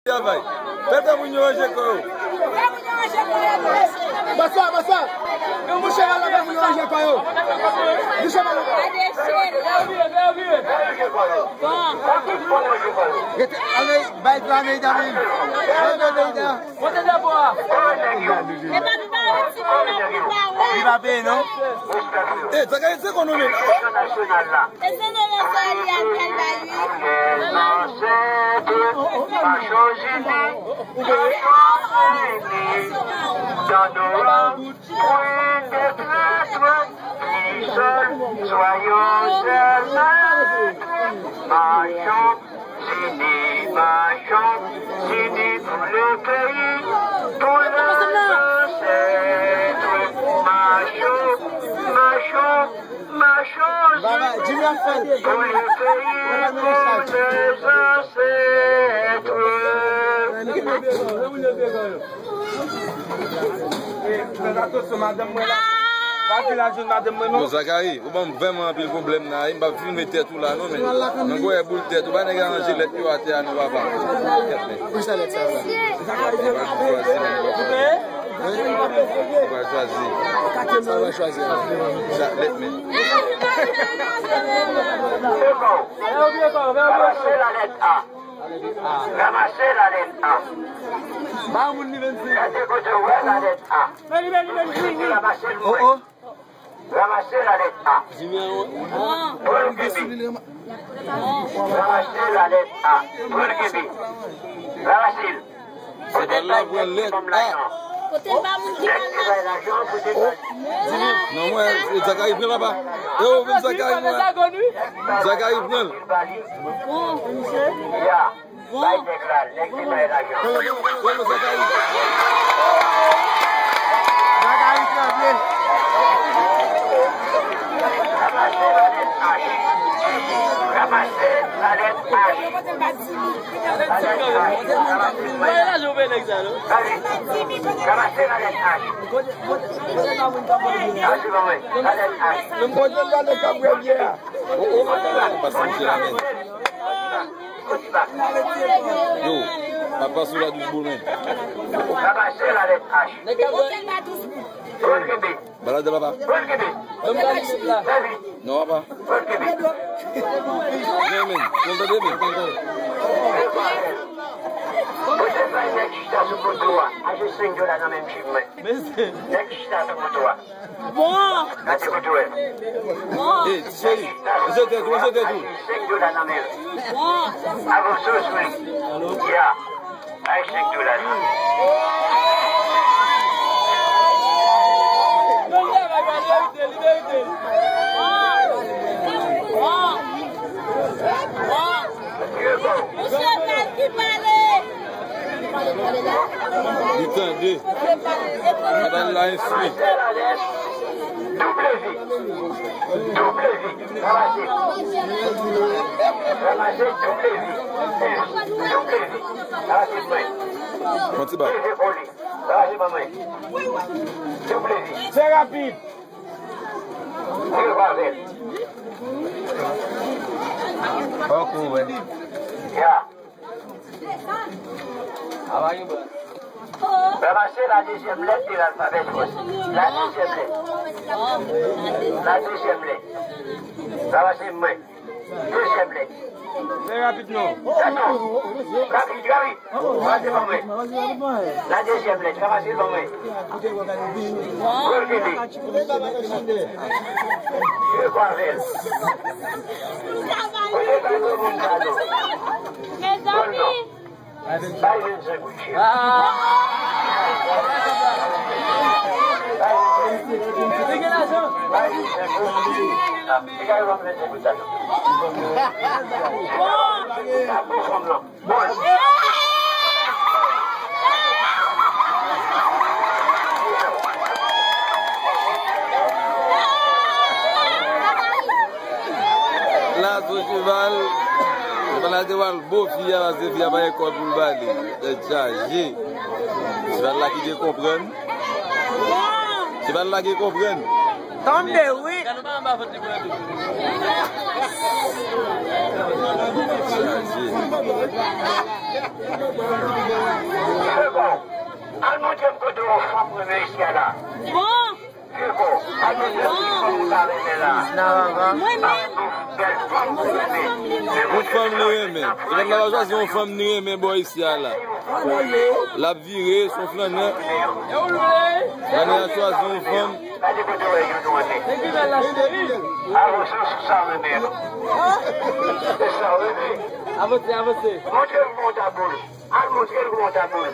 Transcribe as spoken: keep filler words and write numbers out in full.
Travay. Fè tan moun yo ranje kò yo. Basa, basa. Yon moun cheval la, fè moun yo ranje kò yo. Di cheval la. Rete, ale, bay plan Neyda vin. Bay plan Neyda. Monte dèbò a. Li pa peye, non? Eh, Zakayi, se konnen. International la. Lè zansèt mache ini, mache ini, dan nou an, pou li te trè, trè, li sèl, soyons sèl, mache, mache. Sini, machon, sini pou le peyi, pou le zansèt. Machon, machon, machon, sini pou le peyi, pou le zansèt. Fè atansyon, madanm mwen la. Pa vin la jwenn madanm mwen, non. Yo, Zakayi, ou ban m vrèman anpil pwoblèm nan, wi. M p ap filme tèt ou la, non, men. Men gwo boul tèt, ou pa nèg aranje lèt yo atè a, non, papa. Kèt, men. Pou sa lèt sa la? Ou pa chwazi, non, papa. Ou pa chwazi. Sa ou pa chwazi, non. Sa, lèt, men. Ranmase la lèt A. Ranmase la lèt A. Ba moun li vennsenk. Gade kote w wè la lèt A. Ranmase l mwen. Ranmase la lèt A. Pran l kenbe. Ranmase la lèt A. Pran l kenbe. Ranmase l. Se pa la pran lèt A. Kote l ba moun ki mal la. Non, mwen, Zakayi pran la pa. E ou vin Zakayi mwen. Zakayi pran l. Ya. Bon. Bay nèg la, nèg ki bay lajan. Bon, bon, Zakayi. Zakayi tranble. Ranmase la lèt H. Ranmase la lèt H. Ranmase la lèt H. Ranmase la lèt H. Ranmase la lèt H. Yo, papa sou la douch boul men. Ranmase la lèt H. Pran kenbe. Balade papa. Pran kenbe. Non, papa. Pran kenbe. Non, men. Konn tande, men. Konn tande. Pote bay nèg chita sou poto a. Achte senk dola nan men m, chif mwen. Nèg chita sou poto a. Bon. Gade kote w ye. Bon. Ey, ti cheri, mete tèt ou, mete tèt ou. Senk dola nan men l. Bon. Avanse w sou li. Ya. Ay, senk dola nan men l. Bon. Bon. Bon. Misye pral ki pale. Li tande. Madanm la enstwi. Double vi. Double vi. Ranmase. Ranmase double vi. Double vi. Ranmase mwen. Yon ti ba. Double vi. Ranmase mwen. Double vi. Fè rapid. Wi, pa vè. Poko wè. Ya. Ranmase la dezyèm lèt de lalfabè fransè. La dezyèm lèt. La dezyèm lèt. Ranmase mwen. Dezyèm lèt. Trè rapid non. Rapid, rapid. Ranmase ban mwen. La dezyèm lèt, ranmase ban mwen. Pran kenbe. Jwe avè l. Kote bay gwo moun kado? Mezanmi. Bay vennsenk goud, cheri. Bay vennsenk goud. Bay vennsenk goud. Li ka ban m vennsenk goud sa tou. Sa bon fanm nan. Lazo cheval, cheval la te pral bo fi a, paske fi a pa gen kòd pou l ba li. Tèt chaje. Cheval la kite konprann. Cheval la gen konprann. Tonbe, wi. Chaje. Al montre m kote yon fanm renmen isi a la. Bon. Al montre m ki fanm ou ta renmen la. Mwen menm. Bèl fanm ou renmen. Yon fanm li renmen. Epi l ap chwazi yon fanm li renmen bò isi a la. L ap vire, se yon flannè. Flannè a chwazi yon fanm. Gade kote w wè youn ou renmen. Avanse sou sa w renmen. Se sa w renmen. Avanse, avanse. Montre l kòman w ta boule. Al montre l kòman w ta boule.